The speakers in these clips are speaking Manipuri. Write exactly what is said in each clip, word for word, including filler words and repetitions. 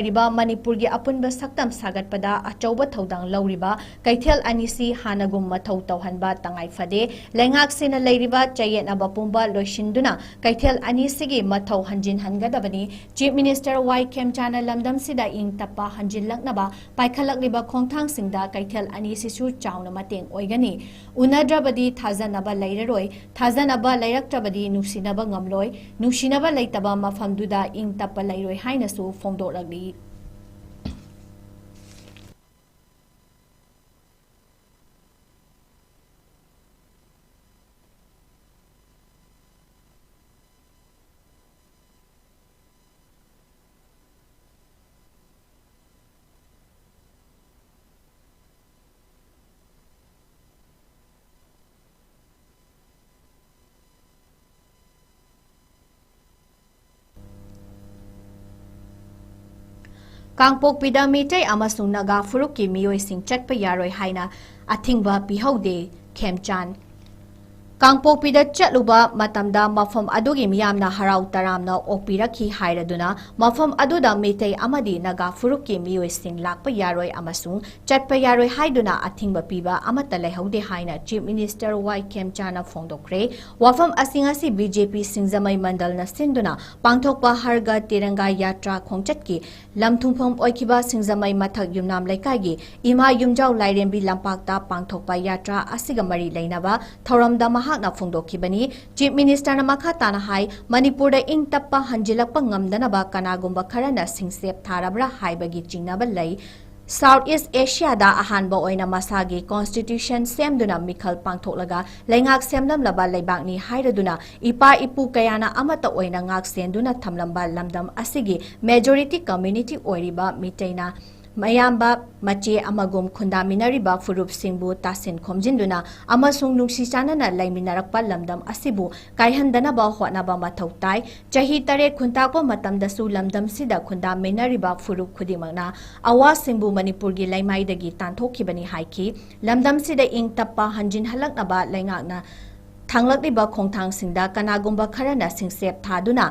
ꯂꯩꯔꯤꯕ ꯃꯅꯤꯄꯨꯔꯒꯤ ꯑꯄꯨꯟꯕ ꯁꯛꯇꯝ ꯁꯥꯒꯠꯄꯗ ꯑꯆꯧꯕ ꯊꯧꯗꯥꯡ ꯂꯧꯔꯤꯕ ꯀꯩꯊꯦꯜ ꯑꯅꯤꯁꯤ ꯍꯥꯟꯅꯒꯨꯝ ꯃꯊꯧ ꯇꯧꯍꯟꯕ ꯇꯉꯥꯏ ꯐꯗꯦ꯫ ꯂꯩꯉꯥꯛꯁꯤꯅ ꯂꯩꯔꯤꯕ ꯆꯌꯦꯠꯅꯕ ꯄꯨꯝꯕ ꯂꯣꯏꯁꯤꯟꯗꯨꯅ ꯀꯩꯊꯦꯜ ꯑꯅꯤꯁꯤꯒꯤ ꯃꯊꯧ ꯍꯟꯖꯤꯟꯍꯟꯒꯗꯕꯅꯤ꯫ ꯆꯤꯐ ꯃꯤꯅꯤꯁꯇꯔ ꯋꯥꯏ ꯈꯦꯝꯆꯥꯅ ꯂꯝꯗꯝꯁꯤꯗ ꯏꯪ ꯇꯞꯄ ꯍꯟꯖꯤꯜꯂꯛꯅꯕ ꯄꯥꯏꯈꯠꯂꯛꯂꯤꯕ ꯈꯣꯡꯊꯥꯡꯁꯤꯡꯗ ꯀꯩꯊꯦꯜ ꯑꯅꯤꯁꯤꯁꯨ ꯆꯥꯎꯅ ꯃꯇꯦꯡ ꯑꯣꯏꯒꯅꯤ꯫ ꯎꯅꯗ꯭ꯔꯕꯗꯤ ꯊꯥꯖꯅꯕ ꯂꯩꯔꯔꯣꯏ, ꯊꯥꯖꯅꯕ ꯂꯩꯔꯛꯇ꯭ꯔꯕꯗꯤ ꯅꯨꯡꯁꯤꯅꯕ ꯉꯝꯂꯣꯏ, ꯅꯨꯡꯁꯤꯅꯕ ꯂꯩꯇꯕ ꯃꯐꯝꯗꯨꯗ ꯏꯪ ꯇꯞꯄ ꯂꯩꯔꯣꯏ ꯍꯥꯏꯅꯁꯨ ꯐꯣꯡꯗꯣꯛꯂꯛꯂꯤ꯫ ꯀꯥꯡꯄꯣꯛꯄꯤꯗ ꯃꯤꯇꯩ ꯑꯃꯁꯨꯡ ꯅꯥꯒꯥ ꯐꯨꯔꯨꯞꯀꯤ ꯃꯤꯑꯣꯏꯁꯤꯡ ꯆꯠꯄ ꯌꯥꯔꯣꯏ ꯍꯥꯏꯅ ꯑꯊꯤꯡꯕ ꯄꯤꯍꯧꯗꯦ, ꯈꯦꯝꯆꯥꯟ꯫ ꯀꯥꯡꯄꯣꯛꯄꯤꯗ ꯆꯠꯂꯨꯕ ꯃꯇꯝꯗ ꯃꯐꯝ ꯑꯗꯨꯒꯤ ꯃꯤꯌꯥꯝꯅ ꯍꯔꯥꯎ ꯇꯔꯥꯝꯅ ꯑꯣꯛꯄꯤꯔꯛꯈꯤ ꯍꯥꯏꯔꯗꯨꯅ ꯃꯐꯝ ꯑꯗꯨꯗ ꯃꯤꯇꯩ ꯑꯃꯗꯤ ꯅꯥꯒꯥ ꯐꯨꯔꯨꯞꯀꯤ ꯃꯤꯑꯣꯏꯁꯤꯡ ꯂꯥꯛꯄ ꯌꯥꯔꯣꯏ ꯑꯃꯁꯨꯡ ꯆꯠꯄ ꯌꯥꯔꯣꯏ ꯍꯥꯏꯗꯨꯅ ꯑꯊꯤꯡꯕ ꯄꯤꯕ ꯑꯃꯠꯇ ꯂꯩꯍꯧꯗꯦ ꯍꯥꯏꯅ ꯆꯤꯐ ꯃꯤꯅꯤꯁꯇꯔ ꯋꯥꯏ ꯈꯦꯝꯆꯥꯅ ꯐꯣꯡꯗꯣꯛꯈ꯭ꯔꯦ꯫ ꯋꯥꯐꯝ ꯑꯁꯤꯡ ꯑꯁꯤ ꯕꯤ ꯖꯦ ꯄꯤ ꯁꯤꯡꯖꯃꯩ ꯃꯟꯗꯜꯅ ꯁꯤꯟꯗꯨꯅ ꯄꯥꯡꯊꯣꯛꯄ ꯍꯔ ꯘꯔ ꯇꯤꯔꯪꯒꯥ ꯌꯥꯇ꯭ꯔꯥ ꯈꯣꯡꯆꯠꯀꯤ ꯂꯝ ꯊꯨꯡꯐꯝ ꯑꯣꯏꯈꯤꯕ ꯁꯤꯡꯖꯃꯩ ꯃꯊꯛ ꯌꯨꯝꯅꯥꯝ ꯂꯩꯀꯥꯏꯒꯤ ꯏꯃꯥ ꯌꯨꯝꯖꯥꯎ ꯂꯥꯏꯔꯦꯝꯕꯤ ꯂꯝꯄꯥꯛꯇ ꯄꯥꯡꯊꯣꯛꯄ ꯌꯥꯇ꯭ꯔꯥ ꯑꯁꯤꯒ ꯃꯔꯤ ꯂꯩꯅꯕ ꯊꯧꯔꯝꯗ ꯃꯍꯥꯛꯅ ꯐꯣꯡꯗꯣꯛꯈꯤꯕꯅꯤ꯫ ꯆꯤꯐ ꯃꯤꯅꯤꯁꯇꯔꯅ ꯃꯈꯥ ꯇꯥꯅ ꯍꯥꯏ, ꯃꯅꯤꯄꯨꯔꯗ ꯏꯪ ꯇꯞꯄ ꯍꯟꯖꯤꯜꯂꯛꯄ ꯉꯝꯗꯅꯕ ꯀꯅꯥꯒꯨꯝꯕ ꯈꯔꯅ ꯁꯤꯡꯁꯦꯞ ꯊꯥꯔꯕ꯭ꯔꯥ ꯍꯥꯏꯕꯒꯤ ꯆꯤꯡꯅꯕ ꯂꯩ꯫ ꯁꯥꯎꯊ ꯏꯁ ꯑꯦꯁꯤꯌꯥꯗ ꯑꯍꯥꯟꯕ ꯑꯣꯏꯅ ꯃꯁꯥꯒꯤ ꯀꯣꯟꯁꯇꯤꯇ꯭ꯌꯨꯁꯟ ꯁꯦꯝꯗꯨꯅ ꯃꯤꯈꯜ ꯄꯥꯡꯊꯣꯛꯂꯒ ꯂꯩꯉꯥꯛ ꯁꯦꯝꯂꯝꯂꯕ ꯂꯩꯕꯥꯛꯅꯤ ꯍꯥꯏꯔꯗꯨꯅ ꯏꯄꯥ ꯏꯄꯨ ꯀꯌꯥꯅ ꯑꯃꯠꯇ ꯑꯣꯏꯅ ꯉꯥꯛ ꯁꯦꯟꯗꯨꯅ ꯊꯝꯂꯝꯕ ꯂꯝꯗꯝ ꯑꯁꯤꯒꯤ ꯃꯦꯖꯣꯔꯤꯇꯤ ꯀꯝꯃ꯭ꯌꯨꯅꯤꯇꯤ ꯑꯣꯏꯔꯤꯕ ꯃꯤꯇꯩꯅ ꯃꯌꯥꯝꯕ ꯃꯆꯦ ꯑꯃꯒꯨꯝ ꯈꯨꯟꯗꯥꯃꯤꯟꯅꯔꯤꯕ ꯐꯨꯔꯨꯞꯁꯤꯡꯕꯨ ꯇꯥꯁꯤꯟ ꯈꯣꯝꯖꯤꯟꯗꯨꯅ ꯑꯃꯁꯨꯡ ꯅꯨꯡꯁꯤ ꯆꯥꯟꯅꯅ ꯂꯩꯃꯤꯟꯅꯔꯛꯄ ꯂꯝꯗꯝ ꯑꯁꯤꯕꯨ ꯀꯥꯏꯍꯟꯗꯅꯕ ꯍꯣꯠꯅꯕ ꯃꯊꯧ ꯇꯥꯏ꯫ ꯆꯍꯤ ꯇꯔꯦꯠ ꯈꯨꯟꯇꯥꯛꯄ ꯃꯇꯝꯗꯁꯨ ꯂꯝꯗꯝꯁꯤꯗ ꯈꯨꯟꯗꯥꯃꯤꯟꯅꯔꯤꯕ ꯐꯨꯔꯨꯞ ꯈꯨꯗꯤꯡꯃꯛꯅ ꯑꯋꯥꯁꯤꯡꯕꯨ ꯃꯅꯤꯄꯨꯔꯒꯤ ꯂꯩꯃꯥꯏꯗꯒꯤ ꯇꯥꯟꯊꯣꯛꯈꯤꯕꯅꯤ ꯍꯥꯏꯈꯤ꯫ ꯂꯝꯗꯝꯁꯤꯗ ꯏꯪ ꯇꯞꯄ ꯍꯟꯖꯤꯟꯍꯜꯂꯛꯅꯕ ꯂꯩꯉꯥꯛꯅ ꯊꯥꯡꯂꯛꯂꯤꯕ ꯈꯣꯡꯊꯥꯡꯁꯤꯡꯗ ꯀꯅꯥꯒꯨꯝꯕ ꯈꯔꯅ ꯁꯤꯡꯁꯦꯞ ꯊꯥꯗꯨꯅ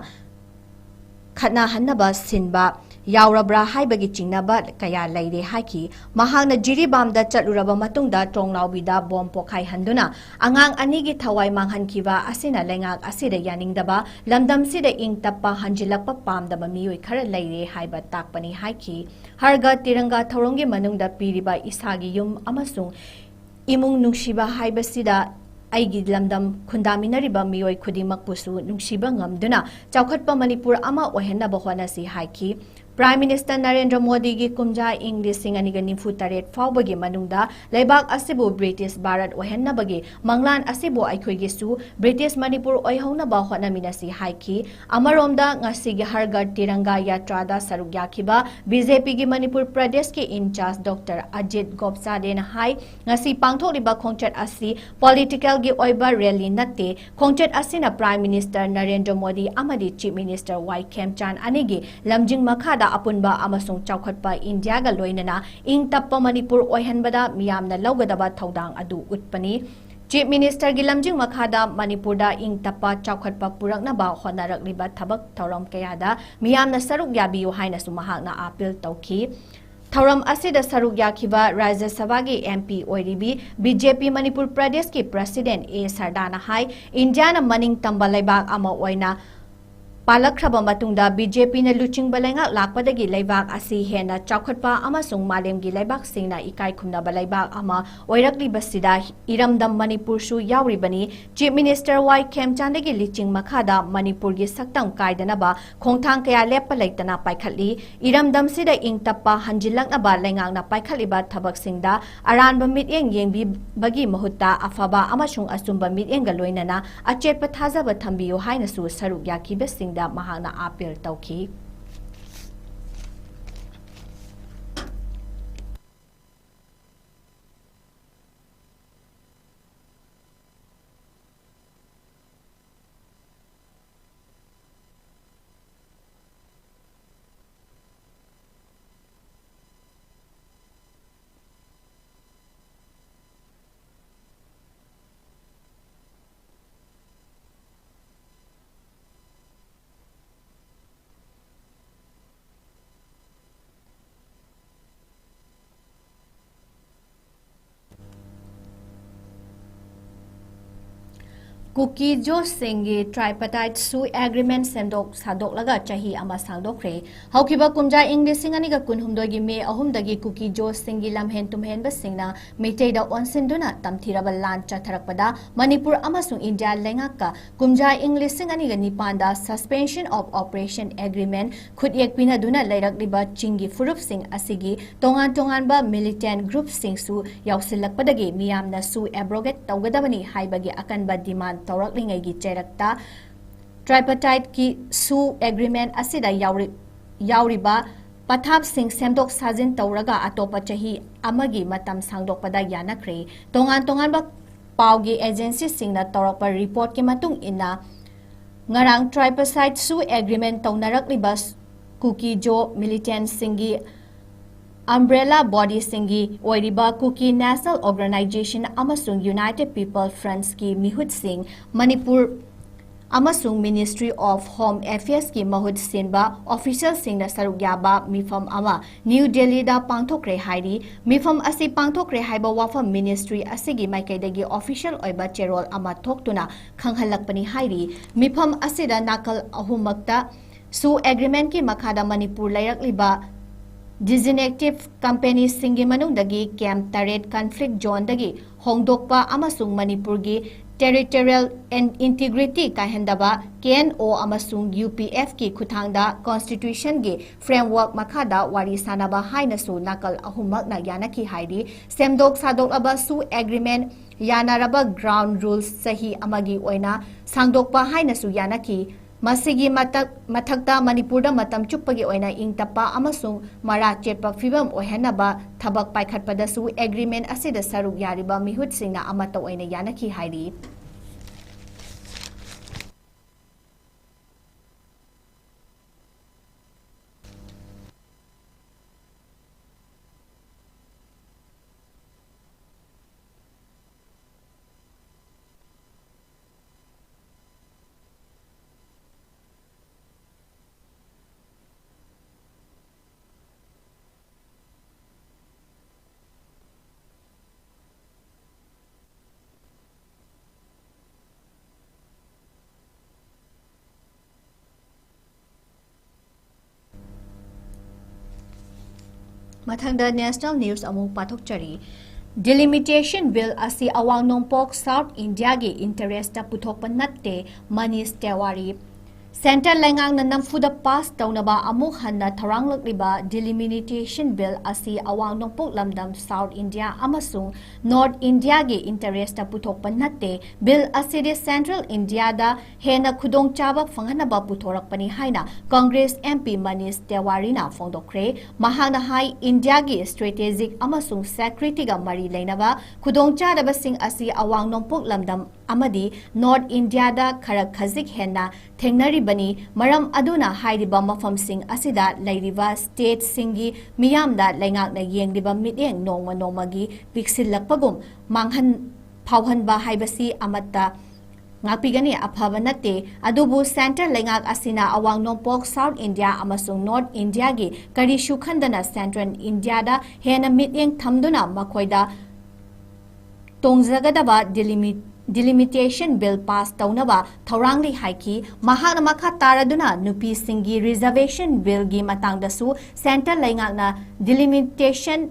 ꯈꯠꯅꯍꯟꯅꯕ ꯁꯤꯟꯕ ꯌꯥꯎꯔꯕ꯭ꯔꯥ ꯍꯥꯏꯕꯒꯤ ꯆꯤꯡꯅꯕ ꯀꯌꯥ ꯂꯩꯔꯦ ꯍꯥꯏꯈꯤ꯫ ꯃꯍꯥꯛꯅ ꯖꯤꯔꯤꯕꯥꯝꯗ ꯆꯠꯂꯨꯔꯕ ꯃꯇꯨꯡꯗ ꯇ꯭ꯔꯣꯡꯂꯥꯎꯕꯤꯗ ꯕꯣꯝ ꯄꯣꯈꯥꯏꯍꯟꯗꯨꯅ ꯑꯉꯥꯡ ꯑꯅꯤꯒꯤ ꯊꯋꯥꯏ ꯃꯥꯡꯍꯟꯈꯤꯕ ꯑꯁꯤꯅ ꯂꯩꯉꯥꯛ ꯑꯁꯤꯗ ꯌꯥꯅꯤꯡꯗꯕ, ꯂꯝꯗꯝꯁꯤꯗ ꯏꯪ ꯇꯞꯄ ꯍꯟꯖꯤꯜꯂꯛꯄ ꯄꯥꯝꯗꯕ ꯃꯤꯑꯣꯏ ꯈꯔ ꯂꯩꯔꯦ ꯍꯥꯏꯕ ꯇꯥꯛꯄꯅꯤ ꯍꯥꯏꯈꯤ꯫ ꯍꯔ ꯘꯔ ꯇꯤꯔꯪꯒꯥ ꯊꯧꯔꯝꯒꯤ ꯃꯅꯨꯡꯗ ꯄꯤꯔꯤꯕ ꯏꯁꯥꯒꯤ ꯌꯨꯝ ꯑꯃꯁꯨꯡ ꯏꯃꯨꯡ ꯅꯨꯡꯁꯤꯕ ꯍꯥꯏꯕꯁꯤꯗ ꯑꯩꯒꯤ ꯂꯝꯗꯝ ꯈꯨꯟꯗꯥꯃꯤꯟꯅꯔꯤꯕ ꯃꯤꯑꯣꯏ ꯈꯨꯗꯤꯡꯃꯛꯄꯨꯁꯨ ꯅꯨꯡꯁꯤꯕ ꯉꯝꯗꯨꯅ ꯆꯥꯎꯈꯠꯄ ꯃꯅꯤꯄꯨꯔ ꯑꯃ ꯑꯣꯏꯍꯟꯅꯕ ꯍꯣꯠꯅꯁꯤ ꯍꯥꯏꯈꯤ꯫ Prime Minister ꯅꯔꯦꯟꯗ꯭ꯔ ꯃꯣꯗꯤꯒꯤ ꯀꯨꯝꯖꯥ ꯏꯪ ꯂꯤꯁꯤꯡ ꯑꯅꯤꯒ ꯅꯤꯐꯨ ꯇꯔꯦꯠ ꯐꯥꯎꯕꯒꯤ ꯃꯅꯨꯡꯗ ꯂꯩꯕꯥꯛ ꯑꯁꯤꯕꯨ ꯕ꯭ꯔꯤꯇꯤꯁ ꯚꯥꯔꯠ ꯑꯣꯏꯍꯟꯅꯕꯒꯤ ꯃꯪꯂꯥꯟ ꯑꯁꯤꯕꯨ ꯑꯩꯈꯣꯏꯒꯤꯁꯨ ꯕ꯭ꯔꯤꯇꯤꯁ ꯃꯅꯤꯄꯨꯔ ꯑꯣꯏꯍꯧꯅꯕ ꯍꯣꯠꯅꯃꯤꯟꯅꯁꯤ ꯍꯥꯏꯈꯤ꯫ ꯑꯃꯔꯣꯝꯗ, ꯉꯁꯤꯒꯤ ꯍꯔ ꯘꯔ ꯇꯤꯔꯪꯒꯥ ꯌꯥꯇ꯭ꯔꯥꯗ ꯁꯔꯨꯛ ꯌꯥꯈꯤꯕ ꯕꯤ ꯖꯦ ꯄꯤꯒꯤ ꯃꯅꯤꯄꯨꯔ ꯄ꯭ꯔꯗꯦꯁꯀꯤ in charge Doctor Ajit Gopchade ꯅ ꯍꯥꯏ, ꯉꯁꯤ ꯄꯥꯡꯊꯣꯛꯂꯤꯕ ꯈꯣꯡꯆꯠ ꯑꯁꯤ political ꯒꯤ ꯑꯣꯏꯕ rally ꯅꯠꯇꯦ꯫ ꯈꯣꯡꯆꯠ ꯑꯁꯤꯅ Prime Minister ꯅꯔꯦꯟꯗ꯭ꯔ ꯃꯣꯗꯤ ꯑꯃꯗꯤ Chief Minister ꯋꯥꯏ ꯈꯦꯝꯆꯥꯟ ꯑꯅꯤꯒꯤ ꯂꯝꯖꯤꯡ ꯃꯈꯥꯗ ꯑꯄꯨꯟꯕ ꯑꯃꯁꯨꯡ ꯆꯥꯎꯈꯠꯄ ꯏꯟꯗꯤꯌꯥꯒ ꯂꯣꯏꯅꯅ ꯏꯪ ꯇꯞꯄ ꯃꯅꯤꯄꯨꯔ ꯑꯣꯏꯍꯟꯕꯗ ꯃꯤꯌꯥꯝꯅ ꯂꯧꯒꯗꯕ ꯊꯧꯗꯥꯡ ꯑꯗꯨ ꯎꯠꯄꯅꯤ꯫ Chief Minister ꯒꯤ ꯂꯝꯖꯤꯡ ꯃꯈꯥꯗ ꯃꯅꯤꯄꯨꯔꯗ ꯏꯪ ꯇꯞꯄ ꯆꯥꯎꯈꯠꯄ ꯄꯨꯔꯛꯅꯕ ꯍꯣꯠꯅꯔꯛꯂꯤꯕ ꯊꯕꯛ ꯊꯧꯔꯝ ꯀꯌꯥꯗ ꯃꯤꯌꯥꯝꯅ ꯁꯔꯨꯛ ꯌꯥꯕꯤꯌꯨ ꯍꯥꯏꯅꯁꯨ ꯃꯍꯥꯛꯅ appeal ꯇꯧꯈꯤ꯫ ꯊꯧꯔꯝ ꯑꯁꯤꯗ ꯁꯔꯨꯛ ꯌꯥꯈꯤꯕ ꯔꯥꯖ꯭ꯌ ꯁꯚꯥꯒꯤ M P ꯑꯣꯏꯔꯤꯕꯤ, B J P Manipur ꯄ꯭ꯔꯗꯦꯁꯀꯤ President ꯑꯦ ꯁꯔꯗꯥꯅ ꯍꯥꯏ, ꯏꯟꯗꯤꯌꯥꯅ ꯃꯅꯤꯡ ꯇꯝꯕ ꯂꯩꯕꯥꯛ ꯑꯃ ꯑꯣꯏꯅ ꯄꯥꯜꯂꯛꯈ꯭ꯔꯕ ꯃꯇꯨꯡꯗ, B J P ꯅ ꯂꯨꯆꯤꯡꯕ ꯂꯩꯉꯥꯛ ꯂꯥꯛꯄꯗꯒꯤ ꯂꯩꯕꯥꯛ ꯑꯁꯤ ꯍꯦꯟꯅ ꯆꯥꯎꯈꯠꯄ ꯑꯃꯁꯨꯡ ꯃꯥꯂꯦꯝꯒꯤ ꯂꯩꯕꯥꯛꯁꯤꯡꯅ ꯏꯀꯥꯏ ꯈꯨꯝꯅꯕ ꯂꯩꯕꯥꯛ ꯑꯃ ꯑꯣꯏꯔꯛꯂꯤꯕꯁꯤꯗ ꯏꯔꯝꯗꯝ ꯃꯅꯤꯄꯨꯔꯁꯨ ꯌꯥꯎꯔꯤꯕꯅꯤ꯫ Chief Minister ꯋꯥꯏ ꯈꯦꯝꯆꯥꯟꯗꯒꯤ ꯂꯤꯆꯤꯡ ꯃꯈꯥꯗ ꯃꯅꯤꯄꯨꯔꯒꯤ ꯁꯛꯇꯝ ꯀꯥꯏꯗꯅꯕ ꯈꯣꯡꯊꯥꯡ ꯀꯌꯥ ꯂꯦꯞꯄ ꯂꯩꯇꯅ ꯄꯥꯏꯈꯠꯂꯤ꯫ ꯏꯔꯝꯗꯝꯁꯤꯗ ꯏꯪ ꯇꯞꯄ ꯍꯟꯖꯤꯜꯂꯛꯅꯕ ꯂꯩꯉꯥꯛꯅ ꯄꯥꯏꯈꯠꯂꯤꯕ ꯊꯕꯛꯁꯤꯡꯗ ꯑꯔꯥꯟꯕ ꯃꯤꯠꯌꯦꯡ ꯌꯦꯡꯕꯤꯕꯒꯤ ꯃꯍꯨꯠꯇ ꯑꯐꯕ ꯑꯃꯁꯨꯡ ꯑꯆꯨꯝꯕ ꯃꯤꯠꯌꯦꯡꯒ ꯂꯣꯏꯅꯅ ꯑꯆꯦꯠꯄ ꯊꯥꯖꯕ ꯊꯝꯕꯤꯌꯨ ꯍꯥꯏꯅꯁꯨ ꯁꯔꯨꯛ ꯌꯥꯈꯤꯕꯁꯤꯡꯗ ꯃꯍꯥꯛꯅ appeal ꯇꯧꯈꯤ꯫ ꯀꯨꯀꯤ ꯖꯣꯁꯁꯤꯡꯒꯤ tripartite ꯁꯨ ꯑꯦꯒ꯭ꯔꯤꯃꯦꯟ ꯁꯦꯝꯗꯣꯛ ꯁꯥꯗꯣꯛꯂꯒ ꯆꯍꯤ ꯑꯃ ꯁꯥꯡꯗꯣꯛꯈ꯭ꯔꯦ꯫ ꯍꯧꯈꯤꯕ ꯀꯨꯝꯖꯥ ꯏꯪ ꯂꯤꯁꯤꯡ ꯑꯅꯤꯒ ꯀꯨꯟꯍꯨꯝꯗꯣꯏꯒꯤ ꯃꯦ ꯑꯍꯨꯝꯗꯒꯤ ꯀꯨꯀꯤ ꯖꯣꯁꯁꯤꯡꯒꯤ ꯂꯝꯍꯦꯟ ꯇꯨꯝꯍꯦꯟꯕꯁꯤꯡꯅ ꯃꯩꯇꯩꯗ ꯑꯣꯟꯁꯤꯟꯗꯨꯅ ꯇꯝꯊꯤꯔꯕ ꯂꯥꯟ ꯆꯠꯊꯔꯛꯄꯗ ꯃꯅꯤꯄꯨꯔ ꯑꯃꯁꯨꯡ ꯏꯟꯗꯤꯌꯥ ꯂꯩꯉꯥꯛꯀ ꯀꯨꯝꯖꯥ ꯏꯪ ꯂꯤꯁꯤꯡ ꯑꯅꯤꯒ ꯅꯤꯄꯥꯟꯗ Suspension of Operation Agreement ꯈꯨꯠꯌꯦꯛ ꯄꯤꯅꯗꯨꯅ ꯂꯩꯔꯛꯂꯤꯕ ꯆꯤꯡꯒꯤ ꯐꯨꯔꯨꯞꯁꯤꯡ ꯑꯁꯤꯒꯤ ꯇꯣꯉꯥꯟ ꯇꯣꯉꯥꯟꯕ militant groupꯁꯤꯡꯁꯨ ꯌꯥꯎꯁꯤꯜꯂꯛꯄꯗꯒꯤ ꯃꯤꯌꯥꯝꯅꯁꯨ abrogate ꯇꯧꯒꯗꯕꯅꯤ ꯍꯥꯏꯕꯒꯤ ꯑꯀꯟꯕ demand ꯇꯧꯔꯛꯂꯤꯉꯩꯒꯤ ꯆꯩꯔꯛꯇ tripartiteꯀꯤ ꯁꯨ ꯑꯦꯒ꯭ꯔꯤꯃꯦꯟ ꯑꯁꯤꯗ ꯌꯥꯎꯔꯤ-, ꯌꯥꯎꯔꯤꯕ ꯄꯊꯥꯞꯁꯤꯡ ꯁꯦꯝꯗꯣꯛ ꯁꯥꯖꯤꯟ ꯇꯧꯔꯒ ꯑꯇꯣꯞꯄ ꯆꯍꯤ ꯑꯃꯒꯤ ꯃꯇꯝ ꯁꯥꯡꯗꯣꯛꯄꯗ ꯌꯥꯅꯈ꯭ꯔꯦ꯫ ꯇꯣꯉꯥꯟ ꯇꯣꯉꯥꯟꯕ ꯄꯥꯎꯒꯤ agencyꯁꯤꯡꯅ ꯇꯧꯔꯛꯄ reportꯀꯤ ꯃꯇꯨꯡ ꯏꯟꯅ, ꯉꯔꯥꯡ tripartite ꯁꯨ ꯑꯦꯒ꯭ꯔꯤꯃꯦꯟ ꯇꯧꯅꯔꯛꯂꯤꯕ ꯀꯨꯀꯤ ꯖꯣ militantꯁꯤꯡꯒꯤ umbrella bodyꯁꯤꯡꯒꯤ ꯑꯣꯏꯔꯤꯕ Kuki National Organisation ꯑꯃꯁꯨꯡ United People Frontꯀꯤ ꯃꯤꯍꯨꯠꯁꯤꯡ, ꯃꯅꯤꯄꯨꯔ ꯑꯃꯁꯨꯡ Ministry of Home Affairsꯀꯤ ꯃꯍꯨꯠ ꯁꯤꯟꯕ officialꯁꯤꯡꯅ ꯁꯔꯨꯛ ꯌꯥꯕ ꯃꯤꯐꯝ ꯑꯃ ꯅ꯭ꯌꯨ ꯗꯦꯜꯂꯤꯗ ꯄꯥꯡꯊꯣꯛꯈ꯭ꯔꯦ ꯍꯥꯏꯔꯤ꯫ ꯃꯤꯐꯝ ꯑꯁꯤ ꯄꯥꯡꯊꯣꯛꯈ꯭ꯔꯦ ꯍꯥꯏꯕ ꯋꯥꯐꯝ ministry ꯑꯁꯤꯒꯤ ꯃꯥꯏꯀꯩꯗꯒꯤ official ꯑꯣꯏꯕ ꯆꯦꯔꯣꯜ ꯑꯃ ꯊꯣꯛꯇꯨꯅ ꯈꯪꯍꯜꯂꯛꯄꯅꯤ ꯍꯥꯏꯔꯤ꯫ ꯃꯤꯐꯝ ꯑꯁꯤꯗ ꯅꯥꯀꯜ ꯑꯍꯨꯝꯃꯛꯇ ꯁꯨ ꯑꯦꯒ꯭ꯔꯤꯃꯦꯟꯀꯤ ꯃꯈꯥꯗ ꯃꯅꯤꯄꯨꯔ ꯂꯩꯔꯛꯂꯤꯕ designated companyꯁꯤꯡꯒꯤ ꯃꯅꯨꯡꯗꯒꯤ camp ꯇꯔꯦꯠ conflict zoneꯗꯒꯤ ꯍꯣꯡꯗꯣꯛꯄ ꯑꯃꯁꯨꯡ ꯃꯅꯤꯄꯨꯔꯒꯤ territorial integrity ꯀꯥꯏꯍꯟꯗꯕ, ꯀꯦ ꯑꯦꯟ ꯑꯣ ꯑꯃꯁꯨꯡ ꯌꯨ ꯄꯤ ꯑꯦꯐꯀꯤ ꯈꯨꯠꯊꯥꯡꯗ constitutionꯒꯤ framework ꯃꯈꯥꯗ ꯋꯥꯔꯤ ꯁꯥꯅꯕ ꯍꯥꯏꯅꯁꯨ ꯅꯥꯀꯜ ꯑꯍꯨꯝꯃꯛꯅ ꯌꯥꯅꯈꯤ ꯍꯥꯏꯔꯤ꯫ ꯁꯦꯝꯗꯣꯛ ꯁꯥꯗꯣꯛꯂꯕ ꯁꯨ ꯑꯦꯒ꯭ꯔꯤꯃꯦꯟ ꯌꯥꯅꯔꯕ ground rules ꯆꯍꯤ ꯑꯃꯒꯤ ꯑꯣꯏꯅ ꯁꯥꯡꯗꯣꯛꯄ ꯍꯥꯏꯅꯁꯨ ꯌꯥꯅꯈꯤ꯫ ꯃꯁꯤꯒꯤ ꯃꯇꯛ-, ꯃꯊꯛꯇ ꯃꯅꯤꯄꯨꯔꯗ ꯃꯇꯝ ꯆꯨꯞꯄꯒꯤ ꯑꯣꯏꯅ ꯏꯪ ꯇꯞꯄ ꯑꯃꯁꯨꯡ ꯃꯔꯥ ꯆꯦꯠꯄ ꯐꯤꯕꯝ ꯑꯣꯏꯍꯟꯅꯕ ꯊꯕꯛ ꯄꯥꯏꯈꯠꯄꯗꯁꯨ ꯑꯦꯒ꯭ꯔꯤꯃꯦꯟ ꯑꯁꯤꯗ ꯁꯔꯨꯛ ꯌꯥꯔꯤꯕ ꯃꯤꯍꯨꯠꯁꯤꯡꯅ ꯑꯃꯠꯇ ꯑꯣꯏꯅ ꯌꯥꯅꯈꯤ ꯍꯥꯏꯔꯤ꯫ ꯃꯊꯪꯗ national news ꯑꯃꯨꯛ ꯄꯥꯊꯣꯛꯆꯔꯤ꯫ Delimitation Bill ꯑꯁꯤ ꯑꯋꯥꯡ ꯅꯣꯡꯄꯣꯛ South Indiaꯒꯤ interestꯇ ꯄꯨꯊꯣꯛꯄ ꯅꯠꯇꯦ, ꯃꯅꯤꯁ ꯇꯦꯋꯥꯔꯤ꯫ Centre ꯂꯩꯉꯥꯛꯅ ꯅꯝꯐꯨꯗ pass ꯇꯧꯅꯕ ꯑꯃꯨꯛ ꯍꯟꯅ ꯊꯧꯔꯥꯡꯂꯛꯂꯤꯕ Delimitation Bill ꯑꯁꯤ ꯑꯋꯥꯡ ꯅꯣꯡꯄꯣꯛ ꯂꯝꯗꯝ South India ꯑꯃꯁꯨꯡ North Indiaꯒꯤ interestꯇ ꯄꯨꯊꯣꯛꯄ ꯅꯠꯇꯦ꯫ Bill ꯑꯁꯤꯗꯤ Central Indiaꯗ ꯍꯦꯟꯅ ꯈꯨꯗꯣꯡꯆꯥꯕ ꯐꯪꯍꯟꯅꯕ ꯄꯨꯊꯣꯔꯛꯄꯅꯤ ꯍꯥꯏꯅ Congress MP ꯃꯅꯤꯁ ꯇꯦꯋꯥꯔꯤꯅ ꯐꯣꯡꯗꯣꯛꯈ꯭ꯔꯦ꯫ ꯃꯍꯥꯛꯅ ꯍꯥꯏ, Indiaꯒꯤ strategic ꯑꯃꯁꯨꯡ securityꯒ ꯃꯔꯤ ꯂꯩꯅꯕ ꯈꯨꯗꯣꯡꯆꯥꯗꯕꯁꯤꯡ ꯑꯁꯤ ꯑꯋꯥꯡ ꯅꯣꯡꯄꯣꯛ ꯂꯝꯗꯝ ꯑꯃꯗꯤ North Indiaꯗ ꯈꯔ ꯈꯖꯤꯛ ꯍꯦꯟꯅ ꯊꯦꯡꯅꯔꯤꯕꯅꯤ꯫ ꯃꯔꯝ ꯑꯗꯨꯅ ꯍꯥꯏꯔꯤꯕ ꯃꯐꯝꯁꯤꯡ ꯑꯁꯤꯗ ꯂꯩꯔꯤꯕ stateꯁꯤꯡꯒꯤ ꯃꯤꯌꯥꯝꯗ ꯂꯩꯉꯥꯛꯅ ꯌꯦꯡꯂꯤꯕ ꯃꯤꯠꯌꯦꯡ ꯅꯣꯡꯃ ꯅꯣꯡꯃꯒꯤ ꯄꯤꯛꯁꯤꯜꯂꯛꯄꯒꯨꯝ ꯃꯥꯡꯍꯟ-, ꯐꯥꯎꯍꯟꯕ ꯍꯥꯏꯕꯁꯤ ꯑꯃꯠꯇ ꯉꯥꯛꯄꯤꯒꯅꯤ, ꯑꯐꯕ ꯅꯠꯇꯦ꯫ ꯑꯗꯨꯕꯨ Centre ꯂꯩꯉꯥꯛ ꯑꯁꯤꯅ ꯑꯋꯥꯡ ꯅꯣꯡꯄꯣꯛ South India ꯑꯃꯁꯨꯡ North Indiaꯒꯤ ꯀꯔꯤꯁꯨ ꯈꯟꯗꯅ Central Indiaꯗ ꯍꯦꯟꯅ ꯃꯤꯠꯌꯦꯡ ꯊꯝꯗꯨꯅ ꯃꯈꯣꯏꯗ ꯇꯣꯡꯖꯒꯗꯕ delimi-, Delimitation Bill pass ꯇꯧꯅꯕ ꯊꯧꯔꯥꯡꯂꯤ ꯍꯥꯏꯈꯤ꯫ ꯃꯍꯥꯛꯅ ꯃꯈꯥ ꯇꯥꯔꯗꯨꯅ ꯅꯨꯄꯤꯁꯤꯡꯒꯤ Reservation Billꯒꯤ ꯃꯇꯥꯡꯗꯁꯨ Centre ꯂꯩꯉꯥꯛꯅ delimitation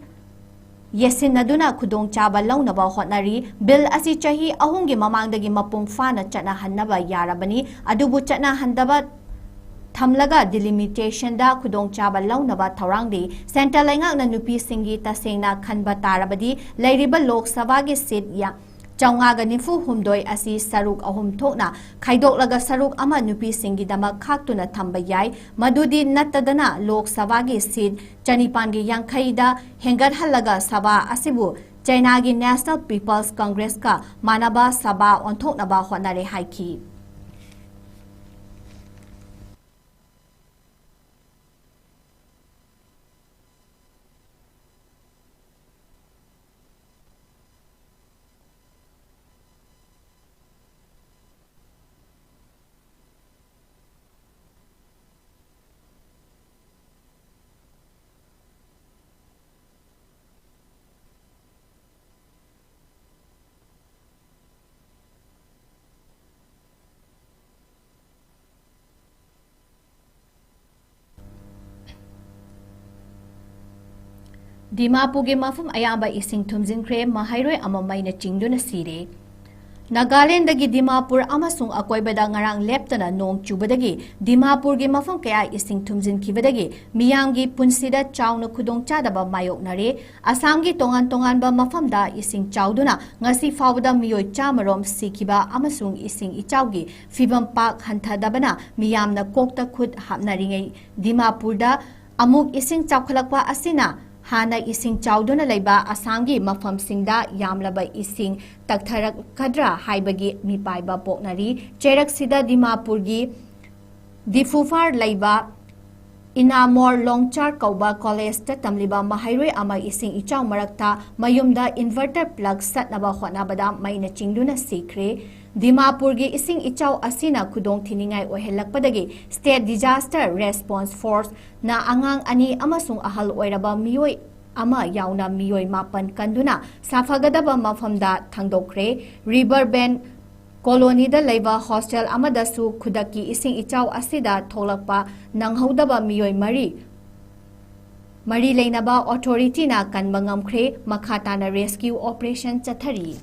ꯌꯦꯠꯁꯤꯟꯅꯗꯨꯅ ꯈꯨꯗꯣꯡꯆꯥꯕ ꯂꯧꯅꯕ ꯍꯣꯠꯅꯔꯤ꯫ Bill ꯑꯁꯤ ꯆꯍꯤ ꯑꯍꯨꯝꯒꯤ ꯃꯃꯥꯡꯗꯒꯤ ꯃꯄꯨꯡ ꯐꯥꯅ ꯆꯠꯅꯍꯟꯅꯕ ꯌꯥꯔꯕꯅꯤ, ꯑꯗꯨꯕꯨ ꯆꯠꯅꯍꯟꯗꯕ ꯊꯝꯂꯒ delimitationꯗ ꯈꯨꯗꯣꯡꯆꯥꯕ ꯂꯧꯅꯕ ꯊꯧꯔꯥꯡꯂꯤ꯫ Centre ꯂꯩꯉꯥꯛꯅ ꯅꯨꯄꯤꯁꯤꯡꯒꯤ ꯇꯁꯦꯡꯅ ꯈꯟꯕ ꯇꯥꯔꯕꯗꯤ ꯂꯩꯔꯤꯕ ꯂꯣꯛ ꯁꯚꯥꯒꯤ seat ꯌꯥ-, ꯆꯥꯝꯃꯉꯥꯒ ꯅꯤꯐꯨ ꯍꯨꯝꯗꯣꯏ ꯑꯁꯤ ꯁꯔꯨꯛ ꯑꯍꯨꯝ ꯊꯣꯛꯅ ꯈꯥꯏꯗꯣꯛꯂꯒ ꯁꯔꯨꯛ ꯑꯃ ꯅꯨꯄꯤꯁꯤꯡꯒꯤꯗꯃꯛ ꯈꯥꯛꯇꯨꯅ ꯊꯝꯕ ꯌꯥꯏ꯫ ꯃꯗꯨꯗꯤ ꯅꯠꯇꯗꯅ ꯂꯣꯛ ꯁꯚꯥꯒꯤ seat ꯆꯅꯤꯄꯥꯟꯒꯤ ꯌꯥꯡꯈꯩꯗ ꯍꯦꯟꯒꯠꯍꯜꯂꯒ ꯁꯚꯥ ꯑꯁꯤꯕꯨ ꯆꯩꯅꯥꯒꯤ National People's Congressꯀ ꯃꯥꯟꯅꯕ ꯁꯚꯥ ꯑꯣꯟꯊꯣꯛꯅꯕ ꯍꯣꯠꯅꯔꯦ ꯍꯥꯏꯈꯤ꯫ ꯗꯤꯃꯥꯄꯨꯔꯒꯤ ꯃꯐꯝ ꯑꯌꯥꯝꯕ ꯏꯁꯤꯡ ꯊꯨꯝꯖꯤꯟꯈ꯭ꯔꯦ, ꯃꯍꯩꯔꯣꯏ ꯑꯃ ꯃꯩꯅ ꯆꯤꯡꯗꯨꯅ ꯁꯤꯔꯦ꯫ ꯅꯥꯒꯥꯂꯦꯟꯗꯒꯤ ꯗꯤꯃꯥꯄꯨꯔ ꯑꯃꯁꯨꯡ ꯑꯀꯣꯏꯕꯗ ꯉꯔꯥꯡ ꯂꯦꯞꯇꯅ ꯅꯣꯡ ꯆꯨꯕꯗꯒꯤ ꯗꯤꯃꯥꯄꯨꯔꯒꯤ ꯃꯐꯝ ꯀꯌꯥ ꯏꯁꯤꯡ ꯊꯨꯝꯖꯤꯟꯈꯤꯕꯗꯒꯤ ꯃꯤꯌꯥꯝꯒꯤ ꯄꯨꯟꯁꯤꯗ ꯆꯥꯎꯅ ꯈꯨꯗꯣꯡꯆꯥꯗꯕ ꯃꯥꯌꯣꯛꯅꯔꯦ꯫ ꯑꯁꯥꯝꯒꯤ ꯇꯣꯉꯥꯟ ꯇꯣꯉꯥꯟꯕ ꯃꯐꯝꯗ ꯏꯁꯤꯡ ꯆꯥꯎꯗꯨꯅ ꯉꯁꯤ ꯐꯥꯎꯕꯗ ꯃꯤꯑꯣꯏ ꯆꯥꯃꯔꯣꯝ ꯁꯤꯈꯤꯕ ꯑꯃꯁꯨꯡ ꯏꯁꯤꯡ ꯏꯆꯥꯎꯒꯤ ꯐꯤꯕꯝ ꯄꯥꯛ ꯍꯟꯊꯗꯕꯅ ꯃꯤꯌꯥꯝꯅ ꯀꯣꯛꯇ ꯈꯨꯠ ꯍꯥꯞꯅꯔꯤꯉꯩ, ꯗꯤꯃꯥꯄꯨꯔꯗ ꯑꯃꯨꯛ ꯏꯁꯤꯡ ꯆꯥꯎꯈꯠꯂꯛꯄ ꯑꯁꯤꯅ ꯍꯥꯟꯅ ꯏꯁꯤꯡ ꯆꯥꯎꯗꯨꯅ ꯂꯩꯕ ꯑꯁꯥꯝꯒꯤ ꯃꯐꯝꯁꯤꯡꯗ ꯌꯥꯝꯂꯕ ꯏꯁꯤꯡ ꯇꯛꯊꯔꯛꯀꯗ꯭ꯔꯥ ꯍꯥꯏꯕꯒꯤ ꯃꯤꯄꯥꯏꯕ ꯄꯣꯛꯅꯔꯤ꯫ ꯆꯩꯔꯛꯁꯤꯗ ꯗꯤꯃꯥꯄꯨꯔꯒꯤ ꯗꯤꯐꯨꯐꯥꯔ ꯂꯩꯕ ꯏꯅꯥꯃꯣꯔ ꯂꯣꯡꯆꯥꯔ ꯀꯧꯕ ꯀꯣꯂꯦꯖꯇ ꯇꯝꯂꯤꯕ ꯃꯍꯩꯔꯣꯏ ꯑꯃ ꯏꯁꯤꯡ ꯏꯆꯥꯎ ꯃꯔꯛꯇ ꯃꯌꯨꯝꯗ inverter plug ꯆꯠꯅꯕ ꯍꯣꯠꯅꯕꯗ ꯃꯩꯅ ꯆꯤꯡꯗꯨꯅ ꯁꯤꯈ꯭ꯔꯦ꯫ ꯗꯤꯃꯥꯄꯨꯔꯒꯤ ꯏꯁꯤꯡ ꯏꯆꯥꯎ ꯑꯁꯤꯅ ꯈꯨꯗꯣꯡ ꯊꯤꯅꯤꯡꯉꯥꯏ ꯑꯣꯏꯍꯜꯂꯛꯄꯗꯒꯤ State Disaster Response Force ꯅ ꯑꯉꯥꯡ ꯑꯅꯤ ꯑꯃꯁꯨꯡ ꯑꯍꯜ ꯑꯣꯏꯔꯕ ꯃꯤꯑꯣꯏ ꯑꯃ ꯌꯥꯎꯅ ꯃꯤꯑꯣꯏ ꯃꯥꯄꯟ ꯀꯟꯗꯨꯅ ꯁꯥꯐꯒꯗꯕ ꯃꯐꯝꯗ ꯊꯥꯡꯗꯣꯛꯈ꯭ꯔꯦ꯫ ꯔꯤꯕꯔ ꯕꯦꯟ ꯀꯣꯂꯣꯅꯤꯗ ꯂꯩꯕ ꯍꯣꯁꯇꯦꯜ ꯑꯃꯗꯁꯨ ꯈꯨꯗꯛꯀꯤ ꯏꯁꯤꯡ ꯏꯆꯥꯎ ꯑꯁꯤꯗ ꯊꯣꯛꯂꯛꯄ ꯅꯪꯍꯧꯗꯕ ꯃꯤꯑꯣꯏ ꯃꯔꯤ, ꯃꯔꯤ ꯂꯩꯅꯕ ꯑꯣꯊꯣꯔꯤꯇꯤꯅ ꯀꯟꯕ ꯉꯝꯈ꯭ꯔꯦ꯫ ꯃꯈꯥ ꯇꯥꯅ rescue operation ꯆꯠꯊꯔꯤ꯫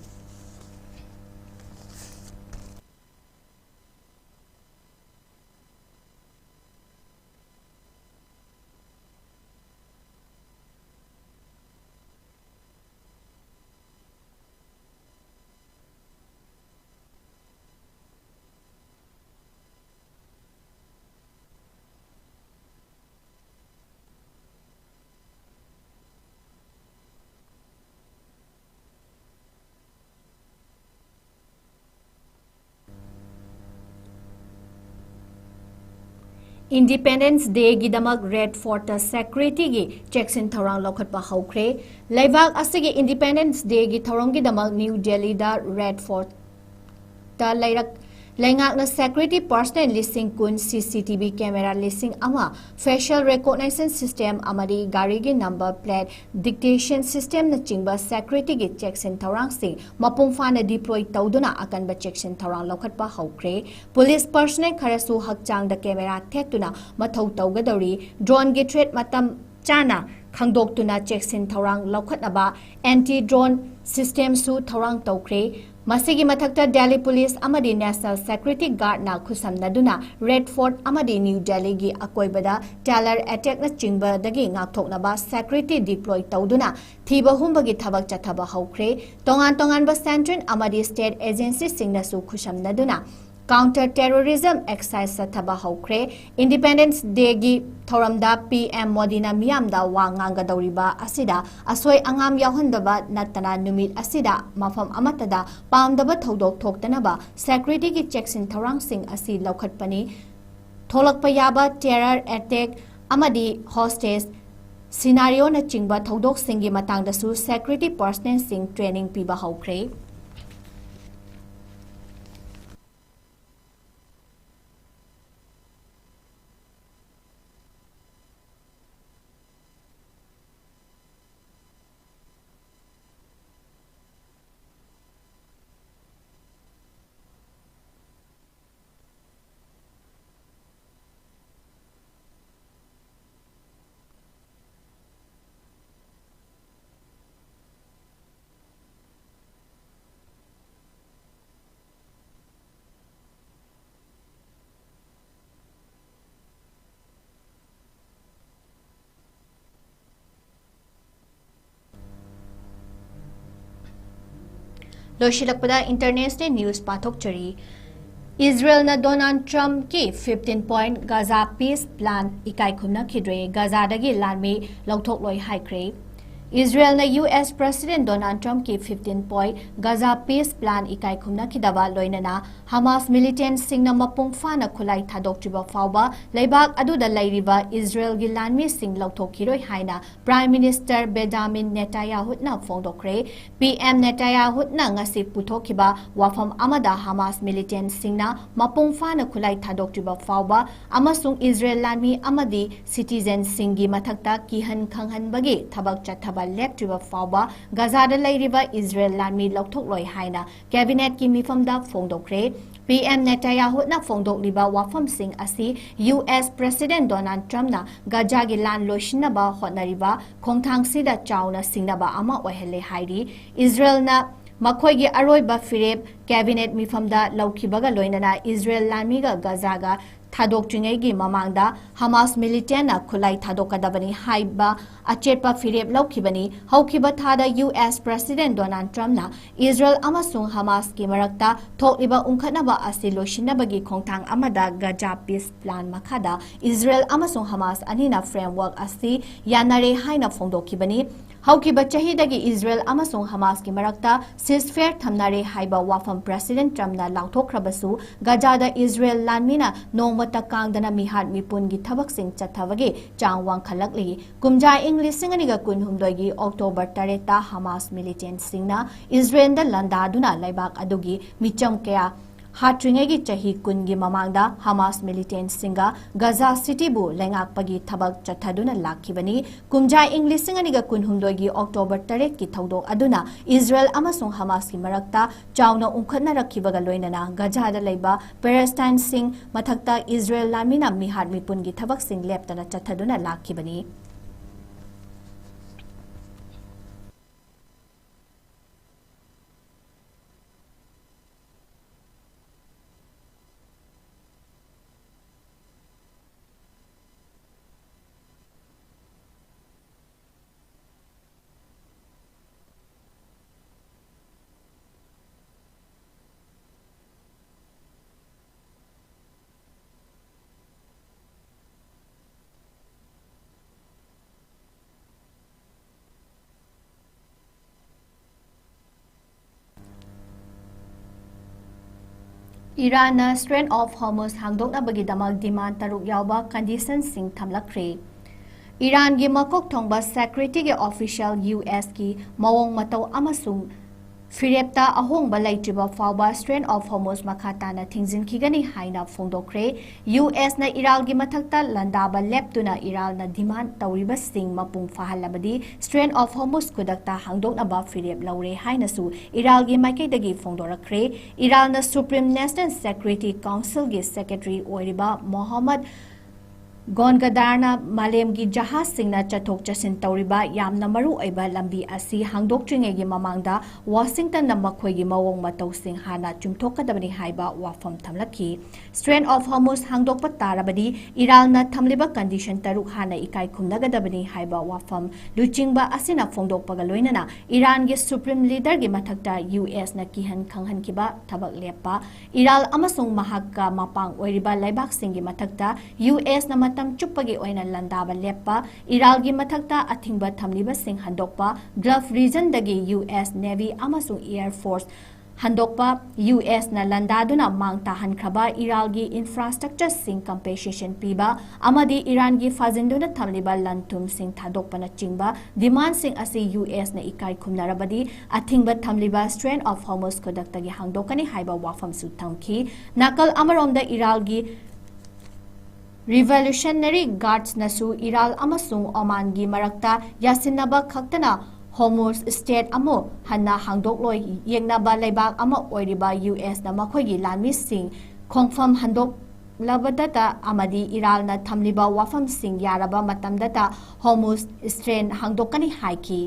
Independence Day ꯒꯤꯗꯃꯛ Red Fort ꯇ security ꯒꯤ ꯆꯦꯛꯁꯤꯟ ꯊꯧꯔꯥꯡ ꯂꯧꯈꯠꯄ ꯍꯧꯈ꯭ꯔꯦ꯫ ꯂꯩꯕꯥꯛ ꯑꯁꯤꯒꯤ Independence Day ꯒꯤ ꯊꯧꯔꯝꯒꯤꯗꯃꯛ ꯅ꯭ꯌꯨ ꯗꯦꯜꯂꯤꯗ Red Fort ꯇ ꯂꯩꯔꯛ-, ꯂꯩꯉꯥꯛꯅ security personnel ꯂꯤꯁꯤꯡ ꯀꯨꯟ, C C T V camera ꯂꯤꯁꯤꯡ ꯑꯃ, facial recognition system ꯑꯃꯗꯤ ꯒꯥꯔꯤꯒꯤ number plate detection system ꯅꯆꯤꯡꯕ security ꯒꯤ ꯆꯦꯛꯁꯤꯟ ꯊꯧꯔꯥꯡꯁꯤꯡ ꯃꯄꯨꯡ ꯐꯥꯅ deploy ꯇꯧꯗꯨꯅ ꯑꯀꯟꯕ ꯆꯦꯛꯁꯤꯟ ꯊꯧꯔꯥꯡ ꯂꯧꯈꯠꯄ ꯍꯧꯈ꯭ꯔꯦ꯫ Police personnel ꯈꯔꯁꯨ ꯍꯛꯆꯥꯡꯗ camera ꯊꯦꯠꯇꯨꯅ ꯃꯊꯧ ꯇꯧꯒꯗꯧꯔꯤ꯫ Drone ꯒꯤ threat ꯃꯇꯝ ꯆꯥꯅ ꯈꯪꯗꯣꯛꯇꯨꯅ ꯆꯦꯛꯁꯤꯟ ꯊꯧꯔꯥꯡ ꯂꯧꯈꯠꯅꯕ anti drone systemꯁꯨ ꯊꯧꯔꯥꯡ ꯇꯧꯈ꯭ꯔꯦ꯫ ꯃꯁꯤꯒꯤ ꯃꯊꯛꯇ Delhi Police ꯑꯃꯗꯤ National Security Guardꯅ ꯈꯨꯠꯁꯝꯅꯗꯨꯅ Red Fort ꯑꯃꯗꯤ New Delhiꯒꯤ ꯑꯀꯣꯏꯕꯗ terror attackꯅꯆꯤꯡꯕꯗꯒꯤ ꯉꯥꯛꯊꯣꯛꯅꯕ security deploy ꯇꯧꯗꯨꯅ ꯊꯤꯕ ꯍꯨꯝꯕꯒꯤ ꯊꯕꯛ ꯆꯠꯊꯕ ꯍꯧꯈ꯭ꯔꯦ꯫ ꯇꯣꯉꯥꯟ ꯇꯣꯉꯥꯟꯕ central ꯑꯃꯗꯤ state agencyꯁꯤꯡꯅꯁꯨ ꯈꯨꯠꯁꯝꯅꯗꯨꯅ counter terrorism exercise ꯆꯠꯊꯕ ꯍꯧꯈ꯭ꯔꯦ꯫ Independence Dayꯒꯤ ꯊꯧꯔꯝꯗ PM ꯃꯣꯗꯤꯅ ꯃꯤꯌꯥꯝꯗ ꯋꯥ ꯉꯥꯡꯒꯗꯧꯔꯤꯕ ꯑꯁꯤꯗ ꯑꯁꯣꯏ ꯑꯉꯥꯝ ꯌꯥꯎꯍꯟꯗꯕ ꯅꯠꯇꯅ ꯅꯨꯃꯤꯠ ꯑꯁꯤꯗ ꯃꯐꯝ ꯑꯃꯠꯇꯗ ꯄꯥꯝꯗꯕ ꯊꯧꯗꯣꯛ ꯊꯣꯛꯇꯅꯕ securityꯒꯤ ꯆꯦꯛꯁꯤꯟ ꯊꯧꯔꯥꯡꯁꯤꯡ ꯑꯁꯤ ꯂꯧꯈꯠꯄꯅꯤ꯫ ꯊꯣꯛꯂꯛꯄ ꯌꯥꯕ terror attack ꯑꯃꯗꯤ hostage scenarioꯅꯆꯤꯡꯕ ꯊꯧꯗꯣꯛꯁꯤꯡꯒꯤ ꯃꯇꯥꯡꯗꯁꯨ security personnelꯁꯤꯡ training ꯄꯤꯕ ꯍꯧꯈ꯭ꯔꯦ꯫ ꯂꯣꯏꯁꯤꯜꯂꯛꯄꯗ international news ꯄꯥꯊꯣꯛꯆꯔꯤ꯫ ꯏꯖꯔꯦꯜꯅ ꯗꯣꯅꯥꯜꯗ ꯇ꯭ꯔꯝꯞꯀꯤ fifteen point Gaza peace plan ꯏꯀꯥꯏ ꯈꯨꯝꯅꯈꯤꯗ꯭ꯔꯦ, ꯒꯥꯖꯥꯗꯒꯤ ꯂꯥꯟꯃꯤ ꯂꯧꯊꯣꯛꯂꯣꯏ ꯍꯥꯏꯈ꯭ꯔꯦ꯫ ꯏꯖꯔꯦꯜꯅ US President ꯗꯣꯅꯥꯜꯗ ꯇ꯭ꯔꯝꯞꯀꯤ fifteen point Gaza peace plan ꯏꯀꯥꯏ ꯈꯨꯝꯅꯈꯤꯗꯕ ꯂꯣꯏꯅꯅ ꯍꯃꯥꯁ militantꯁꯤꯡꯅ ꯃꯄꯨꯡ ꯐꯥꯅ ꯈꯨꯠꯂꯥꯏ ꯊꯥꯗꯣꯛꯇ꯭ꯔꯤꯕ ꯐꯥꯎꯕ ꯂꯩꯕꯥꯛ ꯑꯗꯨꯗ ꯂꯩꯔꯤꯕ ꯏꯖꯔꯦꯜꯒꯤ ꯂꯥꯟꯃꯤꯁꯤꯡ ꯂꯧꯊꯣꯛꯈꯤꯔꯣꯏ ꯍꯥꯏꯅ Prime Minister Benjamin Netanyahuꯅ ꯐꯣꯡꯗꯣꯛꯈ꯭ꯔꯦ꯫ PM Netanyahuꯅ ꯉꯁꯤ ꯄꯨꯊꯣꯛꯈꯤꯕ ꯋꯥꯐꯝ ꯑꯃꯗ ꯍꯃꯥꯁ militantꯁꯤꯡꯅ ꯃꯄꯨꯡ ꯐꯥꯅ ꯈꯨꯠꯂꯥꯏ ꯊꯥꯗꯣꯛꯇ꯭ꯔꯤꯕ ꯐꯥꯎꯕ ꯑꯃꯁꯨꯡ ꯏꯖꯔꯦꯜ ꯂꯥꯟꯃꯤ ꯑꯃꯗꯤ citizenꯁꯤꯡꯒꯤ ꯃꯊꯛꯇ ꯀꯤꯍꯟ ꯈꯪꯍꯟꯕꯒꯤ ꯊꯕꯛ ꯆꯠꯊꯕ ꯂꯦꯞꯇ꯭ꯔꯤꯕ ꯐꯥꯎꯕ ꯒꯖꯥꯗ ꯂꯩꯔꯤꯕ ꯏꯖꯔꯦꯜ ꯂꯥꯟꯃꯤ ꯂꯧꯊꯣꯛꯂꯣꯏ ꯍꯥꯏꯅ ꯀꯦꯕꯤꯅꯦꯠꯀꯤ ꯃꯤꯐꯝꯗ ꯐꯣꯡꯗꯣꯛꯈ꯭ꯔꯦ꯫ ꯄꯤ ꯑꯦꯝ ꯅꯦꯇꯥꯌꯥꯍꯨꯅ ꯐꯣꯡꯗꯣꯛꯂꯤꯕ ꯋꯥꯐꯝꯁꯤꯡ ꯑꯁꯤ ꯌꯨ ꯑꯦꯁ ꯄ꯭ꯔꯦꯁꯤꯗꯦꯟ ꯗꯣꯅꯥꯜꯗ ꯇ꯭ꯔꯝꯞꯅ ꯒꯖꯥꯒꯤ ꯂꯥꯟ ꯂꯣꯏꯁꯤꯟꯅꯕ ꯍꯣꯠꯅꯔꯤꯕ ꯈꯣꯡꯊꯥꯡꯁꯤꯗ ꯆꯥꯎꯅ ꯁꯤꯡꯅꯕ ꯑꯃ ꯑꯣꯏꯍꯜꯂꯦ ꯍꯥꯏꯔꯤ꯫ ꯏꯖꯔꯦꯜꯅ ꯃꯈꯣꯏꯒꯤ ꯑꯔꯣꯏꯕ ꯐꯤꯔꯦꯞ ꯀꯦꯕꯤꯅꯦꯠ ꯃꯤꯐꯝꯗ ꯂꯧꯈꯤꯕꯒ ꯂꯣꯏꯅꯅ ꯏꯖꯔꯦꯜ ꯂꯥꯟꯃꯤꯒ ꯒꯖꯥꯒ ꯊꯥꯗꯣꯛꯇ꯭ꯔꯤꯉꯩꯒꯤ ꯃꯃꯥꯡꯗ ꯍꯃꯥꯁ ꯃꯤꯂꯤꯇꯦꯟꯅ ꯈꯨꯠꯂꯥꯏ ꯊꯥꯗꯣꯛꯀꯗꯕꯅꯤ ꯍꯥꯏꯕ ꯑꯆꯦꯠꯄ ꯐꯤꯔꯦꯞ ꯂꯧꯈꯤꯕꯅꯤ꯫ ꯍꯧꯈꯤꯕ ꯊꯥꯗ ꯌꯨ ꯑꯦꯁ ꯄ꯭ꯔꯦꯁꯤꯗꯦꯟ ꯗꯣꯅꯥꯜꯗ ꯇ꯭ꯔꯝꯞꯅ ꯏꯖꯔꯦꯜ ꯑꯃꯁꯨꯡ ꯍꯃꯥꯁꯀꯤ ꯃꯔꯛꯇ ꯊꯣꯛꯂꯤꯕ ꯎꯪꯈꯠꯅꯕ ꯑꯁꯤ ꯂꯣꯏꯁꯤꯟꯅꯕꯒꯤ ꯈꯣꯡꯊꯥꯡ ꯑꯃꯗ ꯒꯖꯥ ꯄꯤꯁ ꯄ꯭ꯂꯥꯟ ꯃꯈꯥꯗ ꯏꯖꯔꯦꯜ ꯑꯃꯁꯨꯡ ꯍꯃꯥꯁ ꯑꯅꯤꯅ ꯐ꯭ꯔꯦꯝꯋꯥꯔꯛ ꯑꯁꯤ ꯌꯥꯅꯔꯦ ꯍꯥꯏꯅ ꯐꯣꯡꯗꯣꯛꯈꯤꯕꯅꯤ꯫ ꯍꯧꯈꯤꯕ ꯆꯍꯤꯗꯒꯤ ꯏꯖꯔꯦꯜ ꯑꯃꯁꯨꯡ ꯍꯃꯥꯁꯀꯤ ꯃꯔꯛꯇ ꯁꯤꯁꯐꯦꯌꯔ ꯊꯝꯅꯔꯦ ꯍꯥꯏꯕ ꯋꯥꯐꯝ ꯄ꯭ꯔꯦꯁꯤꯗꯦꯟ ꯇ꯭ꯔꯝꯞꯅ ꯂꯥꯎꯊꯣꯛꯈ꯭ꯔꯕꯁꯨ, ꯒꯖꯥꯗ ꯏꯖꯔꯦꯜ ꯂꯥꯟꯃꯤꯅ ꯅꯣꯡꯃꯇ ꯀꯥꯡꯗꯅ ꯃꯤꯍꯥꯠ ꯃꯤꯄꯨꯟꯒꯤ ꯊꯕꯛꯁꯤꯡ ꯆꯠꯊꯕꯒꯤ ꯆꯥꯡ ꯋꯥꯡꯈꯠꯂꯛꯂꯤ꯫ ꯀꯨꯝꯖꯥ ꯏꯪ ꯂꯤꯁꯤꯡ ꯑꯅꯤꯒ ꯀꯨꯟꯍꯨꯝꯗꯣꯏꯒꯤ ꯑꯣꯛꯇꯣꯕꯔ ꯇꯔꯦꯠꯇ ꯍꯃꯥꯁ ꯃꯤꯂꯤꯇꯦꯟꯁꯤꯡꯅ ꯏꯖꯔꯦꯜꯗ ꯂꯥꯟꯗꯥꯗꯨꯅ ꯂꯩꯕꯥꯛ ꯑꯗꯨꯒꯤ ꯃꯤꯆꯝ ꯀꯌꯥ ꯍꯥꯠꯇ꯭ꯔꯤꯉꯩꯒꯤ ꯆꯍꯤ ꯀꯨꯟꯒꯤ ꯃꯃꯥꯡꯗ ꯍꯃꯥꯁ ꯃꯤꯂꯤꯇꯦꯟꯁꯤꯡꯒ ꯒꯖꯥ ꯁꯤꯇꯤꯕꯨ ꯂꯩꯉꯥꯛꯄꯒꯤ ꯊꯕꯛ ꯆꯠꯊꯗꯨꯅ ꯂꯥꯛꯈꯤꯕꯅꯤ꯫ ꯀꯨꯝꯖꯥ ꯏꯪ ꯂꯤꯁꯤꯡ ꯑꯅꯤꯒ ꯀꯨꯟꯍꯨꯝꯗꯣꯏꯒꯤ ꯑꯣꯛꯇꯣꯕꯔ ꯇꯔꯦꯠꯀꯤ ꯊꯧꯗꯣꯛ ꯑꯗꯨꯅ ꯏꯖꯔꯦꯜ ꯑꯃꯁꯨꯡ ꯍꯃꯥꯁꯀꯤ ꯃꯔꯛꯇ ꯆꯥꯎꯅ ꯎꯪꯈꯠꯅꯔꯛꯈꯤꯕꯒ ꯂꯣꯏꯅꯅ ꯒꯖꯥꯗ ꯂꯩꯕ ꯄꯦꯂꯦꯁꯇꯥꯏꯟꯁꯤꯡ ꯃꯊꯛꯇ ꯏꯖꯔꯦꯜ ꯂꯥꯟꯃꯤꯅ ꯃꯤꯍꯥꯠ ꯃꯤꯄꯨꯟꯒꯤ ꯊꯕꯛꯁꯤꯡ ꯂꯦꯞꯇꯅ ꯆꯠꯊꯗꯨꯅ ꯂꯥꯛꯈꯤꯕꯅꯤ꯫ ꯏꯔꯥꯟꯅ Strait of Hormuz ꯍꯥꯡꯗꯣꯛꯅꯕꯒꯤꯗꯃꯛ ꯗꯤꯃꯥꯟ ꯇꯔꯨꯛ ꯌꯥꯎꯕ ꯀꯟꯗꯤꯁꯟꯁꯤꯡ ꯊꯝꯂꯛꯈ꯭ꯔꯦ꯫ ꯏꯔꯥꯟꯒꯤ ꯃꯀꯣꯛ ꯊꯣꯡꯕ ꯁꯦꯀ꯭ꯌꯨꯔꯤꯇꯤꯒꯤ ꯑꯣꯐꯤꯁꯤꯌꯦꯜ ꯌꯨ ꯑꯦꯁꯀꯤ ꯃꯑꯣꯡ ꯃꯇꯧ ꯑꯃꯁꯨꯡ ꯐꯤꯔꯦꯞꯇ ꯑꯍꯣꯡꯕ ꯂꯩꯇ꯭ꯔꯤꯕ ꯐꯥꯎꯕ Strait of Hormuz ꯃꯈꯥ ꯇꯥꯅ ꯊꯤꯡꯖꯤꯟꯈꯤꯒꯅꯤ ꯍꯥꯏꯅ ꯐꯣꯡꯗꯣꯛꯈ꯭ꯔꯦ꯫ ꯌꯨ ꯑꯦꯁꯅ ꯏꯔꯥꯜꯒꯤ ꯃꯊꯛꯇ ꯂꯥꯟꯗꯥꯕ ꯂꯦꯞꯇꯨꯅ ꯏꯔꯥꯜꯅ demand ꯇꯧꯔꯤꯕꯁꯤꯡ ꯃꯄꯨꯡ ꯐꯥꯍꯜꯂꯕꯗꯤ Strait of Hormuz ꯈꯨꯗꯛꯇ ꯍꯥꯡꯗꯣꯛꯅꯕ ꯐꯤꯔꯦꯞ ꯂꯧꯔꯦ ꯍꯥꯏꯅꯁꯨ ꯏꯔꯥꯜꯒꯤ ꯃꯥꯏꯀꯩꯗꯒꯤ ꯐꯣꯡꯗꯣꯔꯛꯈ꯭ꯔꯦ꯫ ꯏꯔꯥꯜꯅ Supreme National Security Councilꯒꯤ secretary ꯑꯣꯏꯔꯤꯕ ꯃꯣꯍꯝꯃꯗ ꯒꯣꯟꯒꯗꯥꯔꯅ ꯃꯥꯂꯦꯝꯒꯤ ꯖꯍꯥꯖꯁꯤꯡꯅ ꯆꯠꯊꯣꯛ ꯆꯠꯁꯤꯟ ꯇꯧꯔꯤꯕ ꯌꯥꯝꯅ ꯃꯔꯨ ꯑꯣꯏꯕ ꯂꯝꯕꯤ ꯑꯁꯤ ꯍꯥꯡꯗꯣꯛꯇ꯭ꯔꯤꯉꯩꯒꯤ ꯃꯃꯥꯡꯗ ꯋꯥꯁꯤꯡꯇꯟꯅ ꯃꯈꯣꯏꯒꯤ ꯃꯑꯣꯡ ꯃꯇꯧꯁꯤꯡ ꯍꯥꯟꯅ ꯆꯨꯝꯊꯣꯛꯀꯗꯕꯅꯤ ꯍꯥꯏꯕ ꯋꯥꯐꯝ ꯊꯝꯂꯛꯈꯤ꯫ Strait of Hormuz ꯍꯥꯡꯗꯣꯛꯄ ꯇꯥꯔꯕꯗꯤ ꯏꯔꯥꯜꯅ ꯊꯝꯂꯤꯕ condition ꯇꯔꯨꯛ ꯍꯥꯟꯅ ꯏꯀꯥꯏ ꯈꯨꯝꯅꯒꯗꯕꯅꯤ ꯍꯥꯏꯕ ꯋꯥꯐꯝ ꯂꯨꯆꯤꯡꯕ ꯑꯁꯤꯅ ꯐꯣꯡꯗꯣꯛꯄꯒ ꯂꯣꯏꯅꯅ ꯏꯔꯥꯟꯒꯤ Supreme Leaderꯒꯤ ꯃꯊꯛꯇ ꯌꯨ ꯑꯦꯁꯅ ꯀꯤꯍꯟ ꯈꯪꯍꯟꯈꯤꯕ ꯊꯕꯛ ꯂꯦꯞꯄ, ꯏꯔꯥꯜ ꯑꯃꯁꯨꯡ ꯃꯍꯥꯛꯀ ꯃꯄꯥꯡ ꯑꯣꯏꯔꯤꯕ ꯂꯩꯕꯥꯛꯁꯤꯡꯒꯤ ꯃꯊꯛꯇ ꯌꯨ ꯑꯦꯁꯅ ꯃꯇꯝ ꯆꯨꯞꯄꯒꯤ ꯑꯣꯏꯅ ꯂꯥꯟꯗꯥꯕ ꯂꯦꯞꯄ, ꯏꯔꯥꯜꯒꯤ ꯃꯊꯛꯇ ꯑꯊꯤꯡꯕ ꯊꯝꯂꯤꯕꯁꯤꯡ ꯍꯟꯗꯣꯛꯄ, Gulf regionꯗꯒꯤ ꯌꯨ ꯑꯦꯁ Navy ꯑꯃꯁꯨꯡ Air Force ꯍꯟꯗꯣꯛꯄ, ꯌꯨ ꯑꯦꯁꯅ ꯂꯥꯟꯗꯥꯗꯨꯅ ꯃꯥꯡ ꯇꯥꯍꯟꯈ꯭ꯔꯕ ꯏꯔꯥꯜꯒꯤ infrastructureꯁꯤꯡ compensation ꯄꯤꯕ ꯑꯃꯗꯤ ꯏꯔꯥꯟꯒꯤ ꯐꯥꯖꯤꯟꯗꯨꯅ ꯊꯝꯂꯤꯕ ꯂꯟ ꯊꯨꯝꯁꯤꯡ ꯊꯥꯗꯣꯛꯄꯅꯆꯤꯡꯕ demandꯁꯤꯡ ꯑꯁꯤ ꯌꯨ ꯑꯦꯁꯅ ꯏꯀꯥꯏ ꯈꯨꯝꯅꯔꯕꯗꯤ ꯑꯊꯤꯡꯕ ꯊꯝꯂꯤꯕ Strait of Hormuz ꯈꯨꯗꯛꯇꯒꯤ ꯍꯥꯡꯗꯣꯛꯀꯅꯤ ꯍꯥꯏꯕ ꯋꯥꯐꯝꯁꯨ ꯊꯝꯈꯤ꯫ ꯅꯥꯀꯜ ꯑꯃꯔꯣꯝꯗ ꯏꯔꯥꯜꯒꯤ Revolutionary Guardsꯅꯁꯨ ꯏꯔꯥꯜ ꯑꯃꯁꯨꯡ ꯑꯣꯃꯥꯟꯒꯤ ꯃꯔꯛꯇ ꯌꯥꯁꯤꯟꯅꯕ ꯈꯛꯇꯅ Hormuz Strait ꯑꯃꯨꯛ ꯍꯟꯅ ꯍꯥꯡꯗꯣꯛꯂꯣꯏ ꯌꯦꯡꯅꯕ ꯂꯩꯕꯥꯛ ꯑꯃ ꯑꯣꯏꯔꯤꯕ ꯌꯨ ꯑꯦꯁꯅ ꯃꯈꯣꯏꯒꯤ ꯂꯥꯟꯃꯤꯁꯤꯡ ꯈꯣꯡꯐꯝ ꯍꯟꯗꯣꯛꯂꯕꯗꯇ ꯑꯃꯗꯤ ꯏꯔꯥꯜꯅ ꯊꯝꯂꯤꯕ ꯋꯥꯐꯝꯁꯤꯡ ꯌꯥꯔꯕ ꯃꯇꯝꯗꯇ Hormuz Strait ꯍꯥꯡꯗꯣꯛꯀꯅꯤ ꯍꯥꯏꯈꯤ꯫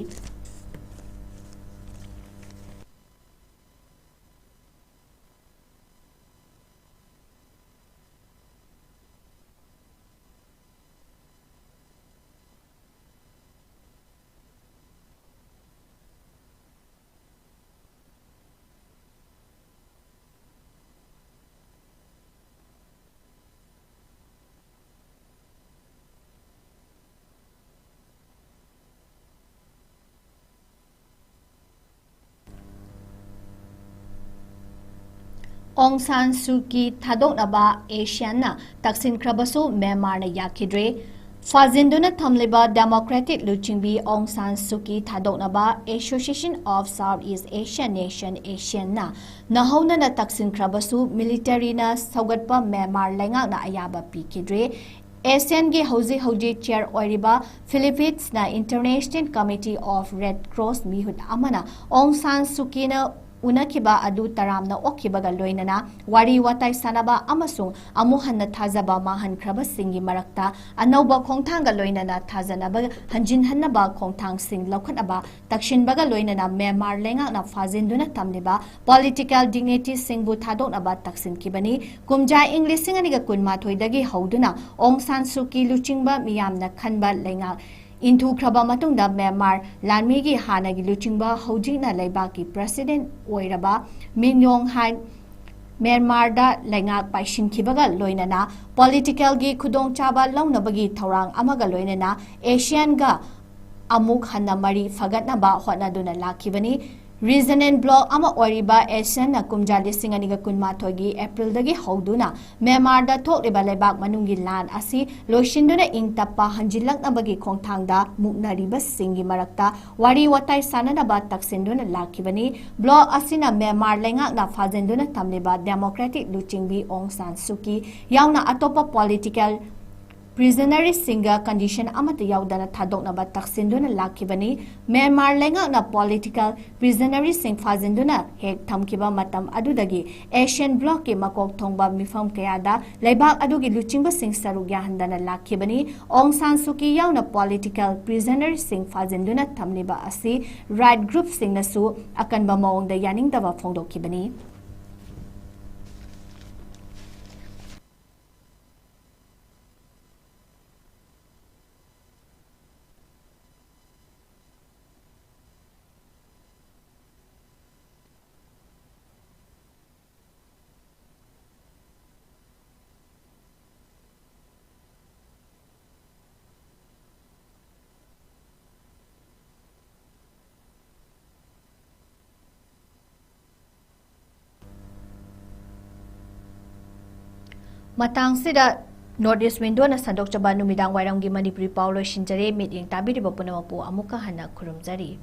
ꯑꯣꯡ ꯁꯥꯟ ꯁꯨ ꯀꯤ ꯊꯥꯗꯣꯛꯅꯕ ꯑꯦꯁꯤꯌꯥꯟꯅ ꯇꯛꯁꯤꯟꯈ꯭ꯔꯕꯁꯨ ꯃ꯭ꯌꯥꯟꯃꯥꯔꯅ ꯌꯥꯈꯤꯗ꯭ꯔꯦ꯫ ꯐꯥꯖꯤꯟꯗꯨꯅ ꯊꯝꯂꯤꯕ ꯗꯦꯃꯣꯀ꯭ꯔꯦꯇꯤꯛ ꯂꯨꯆꯤꯡꯕꯤ ꯑꯣꯡ ꯁꯥꯟ ꯁꯨꯀꯤ ꯊꯥꯗꯣꯛꯅꯕ Association of South East Asian Nation, ASEANꯅ ꯅꯧꯍꯧꯅꯅ ꯇꯛꯁꯤꯟꯈ꯭ꯔꯕꯁꯨ, ꯃꯤꯂꯤꯇꯔꯤꯅ ꯁꯧꯒꯠꯄ ꯃ꯭ꯌꯥꯟꯃꯥꯔ ꯂꯩꯉꯥꯛꯅ ꯑꯌꯥꯕ ꯄꯤꯈꯤꯗ꯭ꯔꯦ꯫ ASEANꯒꯤ ꯍꯧꯖꯤꯛ ꯍꯧꯖꯤꯛ ꯆꯤꯌꯔ ꯑꯣꯏꯔꯤꯕ ꯐꯤꯂꯤꯄꯤꯟꯁꯅ International Committee of Red Cross ꯃꯤꯍꯨꯠ ꯑꯃꯅ ꯑꯣꯡ ꯁꯥꯟ ꯁꯨꯀꯤꯅ ꯎꯅꯈꯤꯕ ꯑꯗꯨ ꯇꯔꯥꯝꯅ ꯑꯣꯛꯈꯤꯕꯒ ꯂꯣꯏꯅꯅ ꯋꯥꯔꯤ ꯋꯥꯇꯥꯏ ꯁꯥꯟꯅꯕ ꯑꯃꯁꯨꯡ ꯑꯃꯨꯛ ꯍꯟꯅ ꯊꯥꯖꯕ ꯃꯥꯡꯍꯟꯈ꯭ꯔꯕꯁꯤꯡꯒꯤ ꯃꯔꯛꯇ ꯑꯅꯧꯕ ꯈꯣꯡꯊꯥꯡꯒ ꯂꯣꯏꯅꯅ ꯊꯥꯖꯅꯕ ꯍꯟꯖꯤꯟꯍꯟꯅꯕ ꯈꯣꯡꯊꯥꯡꯁꯤꯡ ꯂꯧꯈꯠꯅꯕ ꯇꯛꯁꯤꯟꯕꯒ ꯂꯣꯏꯅꯅ ꯃ꯭ꯌꯥꯟꯃꯥꯔ ꯂꯩꯉꯥꯛꯅ ꯐꯥꯖꯤꯟꯗꯨꯅ ꯊꯝꯂꯤꯕ ꯄꯣꯂꯤꯇꯤꯀꯦꯜ ꯗꯤꯒꯅꯤꯇꯤꯁꯤꯡꯕꯨ ꯊꯥꯗꯣꯛꯅꯕ ꯇꯛꯁꯤꯟꯈꯤꯕꯅꯤ꯫ ꯀꯨꯝꯖꯥ ꯏꯪ ꯂꯤꯁꯤꯡ ꯑꯅꯤꯒ ꯀꯨꯟꯃꯥꯊꯣꯏꯗꯒꯤ ꯍꯧꯗꯨꯅ ꯑꯣꯡ ꯁꯥꯟ ꯁꯨꯀꯤ ꯂꯨꯆꯤꯡꯕ ꯃꯤꯌꯥꯝꯅ ꯈꯟꯕ ꯂꯩꯉꯥꯛ ꯏꯟꯊꯨꯈ꯭ꯔꯕ ꯃꯇꯨꯡꯗ ꯃ꯭ꯌꯥꯟꯃꯥꯔ ꯂꯥꯟꯃꯤꯒꯤ ꯍꯥꯟꯅꯒꯤ ꯂꯨꯆꯤꯡꯕ, ꯍꯧꯖꯤꯛꯅ ꯂꯩꯕꯥꯛꯀꯤ ꯄ꯭ꯔꯦꯁꯤꯗꯦꯟꯠ ꯑꯣꯏꯔꯕ ꯃꯤꯟ ꯑꯣꯡ ꯍ꯭ꯂꯥꯏꯡ ꯃ꯭ꯌꯥꯟꯃꯥꯔꯗ ꯂꯩꯉꯥꯛ ꯄꯥꯏꯁꯤꯟꯈꯤꯕꯒ ꯂꯣꯏꯅꯅ ꯄꯣꯂꯤꯇꯤꯀꯦꯜꯒꯤ ꯈꯨꯗꯣꯡꯆꯥꯕ ꯂꯧꯅꯕꯒꯤ ꯊꯧꯔꯥꯡ ꯑꯃꯒ ꯂꯣꯏꯅꯅ ASEANꯒ ꯑꯃꯨꯛ ꯍꯟꯅ ꯃꯔꯤ ꯐꯒꯠꯅꯕ ꯍꯣꯠꯅꯗꯨꯅ ꯂꯥꯛꯈꯤꯕꯅꯤ꯫ ꯔꯤꯖꯅꯦꯜ ꯕ꯭ꯂꯣꯛ ꯑꯃ ꯑꯣꯏꯔꯤꯕ ASEANꯅ ꯀꯨꯝꯖꯥ ꯂꯤꯁꯤꯡ ꯑꯅꯤꯒ ꯀꯨꯟꯃꯥꯊꯣꯏꯒꯤ ꯑꯦꯄ꯭ꯔꯤꯜꯗꯒꯤ ꯍꯧꯗꯨꯅ ꯃ꯭ꯌꯥꯟꯃꯥꯔꯗ ꯊꯣꯛꯂꯤꯕ ꯂꯩꯕꯥꯛ ꯃꯅꯨꯡꯒꯤ ꯂꯥꯟ ꯑꯁꯤ ꯂꯣꯏꯁꯤꯟꯗꯨꯅ ꯏꯪ ꯇꯞꯄ ꯍꯟꯖꯤꯜꯂꯛꯅꯕꯒꯤ ꯈꯣꯡꯊꯥꯡꯗ ꯃꯨꯛꯅꯔꯤꯕꯁꯤꯡꯒꯤ ꯃꯔꯛꯇ ꯋꯥꯔꯤ ꯋꯥꯇꯥꯏ ꯁꯥꯟꯅꯅꯕ ꯇꯛꯁꯤꯟꯗꯨꯅ ꯂꯥꯛꯈꯤꯕꯅꯤ꯫ ꯕ꯭ꯂꯣꯛ ꯑꯁꯤꯅ ꯃ꯭ꯌꯥꯟꯃꯥꯔ ꯂꯩꯉꯥꯛꯅ ꯐꯥꯖꯤꯟꯗꯨꯅ ꯊꯝꯂꯤꯕ ꯗꯦꯃꯣꯀ꯭ꯔꯦꯇꯤꯛ ꯂꯨꯆꯤꯡꯕꯤ ꯑꯣꯡ ꯁꯥꯟ ꯁꯨꯀꯤ ꯌꯥꯎꯅ ꯑꯇꯣꯞꯄ ꯄꯣꯂꯤꯇꯤꯀꯦꯜ ꯄ꯭ꯔꯤꯖꯅꯔꯤꯁꯤꯡꯒ ꯀꯟꯗꯤꯁꯟ ꯑꯃꯠꯇ ꯌꯥꯎꯗꯅ ꯊꯥꯗꯣꯛꯅꯕ ꯇꯛꯁꯤꯟꯗꯨꯅ ꯂꯥꯛꯈꯤꯕꯅꯤ꯫ ꯃ꯭ꯌꯥꯟꯃꯥꯔ ꯂꯩꯉꯥꯛꯅ ꯄꯣꯂꯤꯇꯤꯀꯦꯜ ꯄ꯭ꯔꯤꯖꯅꯔꯤꯁꯤꯡ ꯐꯥꯖꯤꯟꯗꯨꯅ ꯍꯦꯛ ꯊꯝꯈꯤꯕ ꯃꯇꯝ ꯑꯗꯨꯗꯒꯤ ASEAN ꯕ꯭ꯂꯣꯛꯀꯤ ꯃꯀꯣꯛ ꯊꯣꯡꯕ ꯃꯤꯐꯝ ꯀꯌꯥꯗ ꯂꯩꯕꯥꯛ ꯑꯗꯨꯒꯤ ꯂꯨꯆꯤꯡꯕꯁꯤꯡ ꯁꯔꯨꯛ ꯌꯥꯍꯟꯗꯅ ꯂꯥꯛꯈꯤꯕꯅꯤ꯫ ꯑꯣꯡ ꯁꯥꯟ ꯁꯨꯀꯤ ꯌꯥꯎꯅ ꯄꯣꯂꯤꯇꯤꯀꯦꯜ ꯄ꯭ꯔꯤꯖꯅꯔꯤꯁꯤꯡ ꯐꯥꯖꯤꯟꯗꯨꯅ ꯊꯝꯂꯤꯕ ꯑꯁꯤ ꯔꯥꯏꯠ ꯒ꯭ꯔꯨꯞꯁꯤꯡꯅꯁꯨ ꯑꯀꯟꯕ ꯃꯑꯣꯡꯗ ꯌꯥꯅꯤꯡꯗꯕ ꯐꯣꯡꯗꯣꯛꯈꯤꯕꯅꯤ꯫ ꯃꯇꯥꯡꯁꯤꯗ North East Window ꯅ ꯁꯟꯗꯣꯛꯆꯕ ꯅꯨꯃꯤꯗꯥꯡ ꯋꯥꯏꯔꯝꯒꯤ ꯃꯅꯤꯄꯨꯔꯤ ꯄꯥꯎ ꯂꯣꯏꯁꯤꯟꯖꯔꯦ꯫ ꯃꯤꯠꯌꯦꯡ ꯇꯥꯕꯤꯔꯤꯕ ꯄꯨꯝꯅꯃꯛꯄꯨ ꯑꯃꯨꯛꯀ ꯍꯟꯅ ꯈꯨꯔꯨꯝꯖꯔꯤ꯫